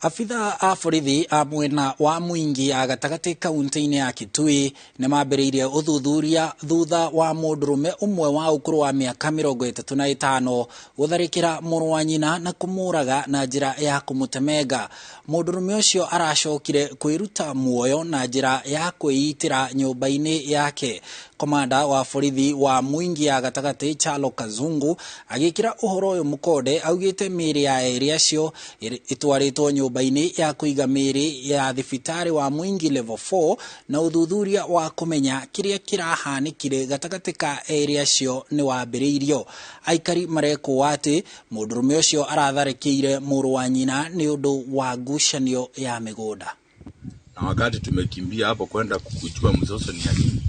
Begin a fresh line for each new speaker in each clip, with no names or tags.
Abitha a borithi a mwena wa Mwingi ya gatagatĩ kaunti-inĩ ya Kitui nĩ mambĩrĩirie ũthuthuria thutha wa mũndũrũme ũmwe wa ũkũrũ wa mĩaka 35 gũtharĩkĩra mũrũ wa nyina na kũmũraga na njĩra ya kũmũtemenga. Mũndũrũme ũcio aracokire kwĩruta muoyo na njĩra ya kwĩitĩra nyũmba-inĩ yake. Komanda wa borithi wa Mwingi ya gatagatĩ Chalo Kazungu agĩkĩra ũhoro ũyũ mũkonde augĩte mĩĩrĩ ya erĩ acio ĩtwarĩtwo nyũmba-inĩ ya kũiga mĩĩrĩ ya thibitarĩ wa Mwingi Level 4 na ũthuthuria wa kũmenya kĩrĩa kĩrahanĩkire gatagatĩ ka erĩ acio nĩ wambĩrĩirio. Aikari marekũa atĩ mũndũrũme ũcio aratharĩkĩire mũrũ wa nyina nĩ ũndũ wa ngucanio ya mĩgũnda.
Na wakati tumekimbia hapo kwenda kujua mzozo ni ya nini,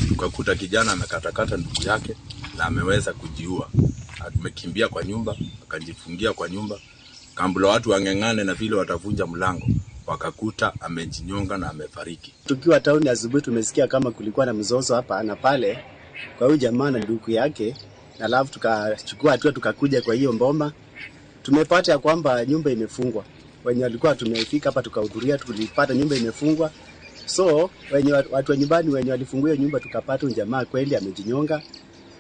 tukakuta kijana amekatakata ndugu yake na ameweza kujiua. Tumekimbia kwa nyumba, akajifungia kwa nyumba, kambula watu wang'eng'ane na vile watavunja mlango, wakakuta amejinyonga na amefariki.
Tukiwa tauni asubuhi tumesikia kama kulikuwa na mzozo hapa na pale kwa huyu jamaa na ndugu yake, na alafu tukachukua hatua tukakuja kwa hiyo mboma. Tumepata ya kwamba nyumba imefungwa. Wenye walikuwa tumefika hapa tukahudhuria, tulipata nyumba imefungwa. So wenye watu wa nyumbani wenye walifungua hiyo nyumba tukapata huyu jamaa kweli amejinyonga.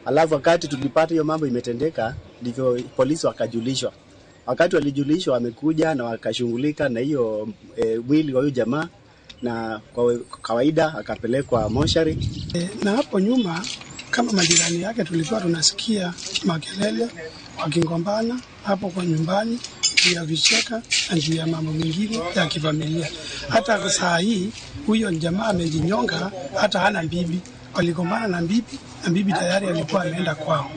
Alafu wakati tulipata hiyo mambo imetendeka, ndivyo polisi wakajulishwa. Wakati walijulishwa, wamekuja na wakashughulika na hiyo mwili wa huyu jamaa, na kwa kawaida akapelekwa moshari.
Na hapo nyuma kama majirani yake tulikuwa tunasikia makelele wakigombana hapo kwa nyumbani juu ya vicheka na juu ya mambo mengine ya kifamilia. Hata saa hii huyo jamaa amejinyonga, hata hana bibi. Waligombana na bibi na bibi tayari alikuwa ameenda kwao.